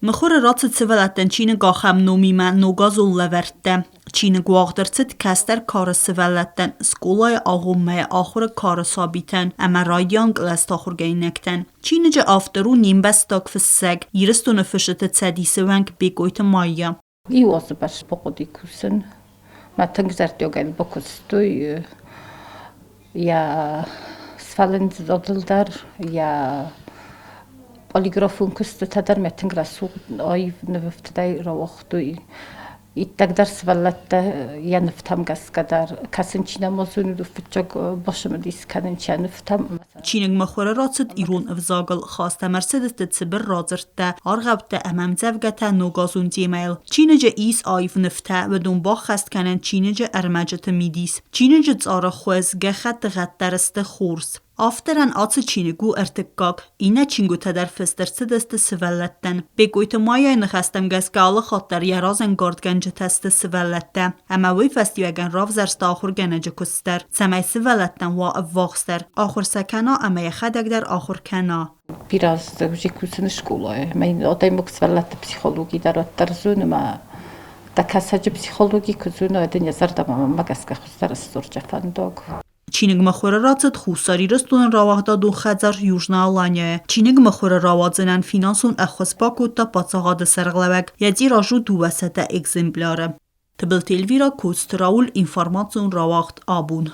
Мыхуыры рацыд сывӕллӕттӕн чиныг ахӕм номимӕ «Ногазон лӕвӕрттӕ». Чиныг уагъд ӕрцыд кӕстӕр кары сывӕллӕттӕн, скъолайы агъоммӕйы ахуыры кары сабитӕн ӕмӕ райдиан кълӕсты ахуыргӕнинӕгтӕн. Чиныджы автор у не мбӕстаг фыссӕг, Ирыстоны Фысджыты цӕдисы уӕнг Бекъойты Майя. Иу азы бӕрц бахъуыди кусын. Мӕ тынг зӕрдиагӕй бакуыстой йӕ сфӕлындзадыл дӕр, йӕ полиграфон куыстытӕ дӕр мӕ тынг рӕсугъд аив нывӕфтыдӕй рауагътой. Иттӕгдӕр сывӕллӕттӕ йӕ нывтӕм гӕсгӕ дӕр кӕсын чи нӕма зоны, фыццаг бацымыдис кӕнын йӕ нывтӕм. Чиныг мыхуыры рацыд ирон ӕвзагыл, хаст ӕм ӕрцыдысты цыбыр радзырдтӕ, аргъӕуттӕ ӕмӕ ӕмдзӕвгӕтӕ ногазон темӕйыл. Чиныджы ис аив нывтӕ, уыдон баххӕст кӕнӕн чиныджы ӕрмӕджыты мидис. Чиныджы цъары хуыз, гӕххӕтты гъӕд дӕр сты хорз. Авторӕн ацы чиныг у ӕртыккаг, иннӕ чингуытӕ дӕр фыст ӕрцыдысты сывӕллӕттӕн. Бекъойты Майайы ныхӕстӕм гӕсгӕ алы хатт дӕр йӕ разӕнгардгӕнджытӕ сты сывӕллӕттӕ, ӕмӕ уый фӕстиуӕгӕн равзӕрста ахуыргӕнӕджы куыст дӕр, цӕмӕй сывӕллӕттӕн уа ӕввахсдӕр, ахуыр сӕ кӕна ӕмӕ йӕхӕдӕг дӕр ахуыр кӕна. Бирӕ азты уже кусын скъолайы. Мӕ адӕймаг сывӕллӕтты психологи дӕр уӕддӕр зоны ӕмӕ дӕ кӕсӕджы психологи куы зоны, уӕд ын йӕ зӕрдӕмӕ мӕнмӕ гӕсгӕ хуыздӕр сдзурджа фӕндаг. Чиныг мыхуыры рацыд Хуссар Ирыстоны рауагъдадон хӕдзар Южная Алания-йы. Чиныг мыхуыры рауадзынӕн финансон ӕххуыс бакодта паддзахады сӕргълӕууӕг, йӕ тираж у 200 экземпляры. Тыбылты Эльвира, Коцты Рауль, информацион рауагъд Абон.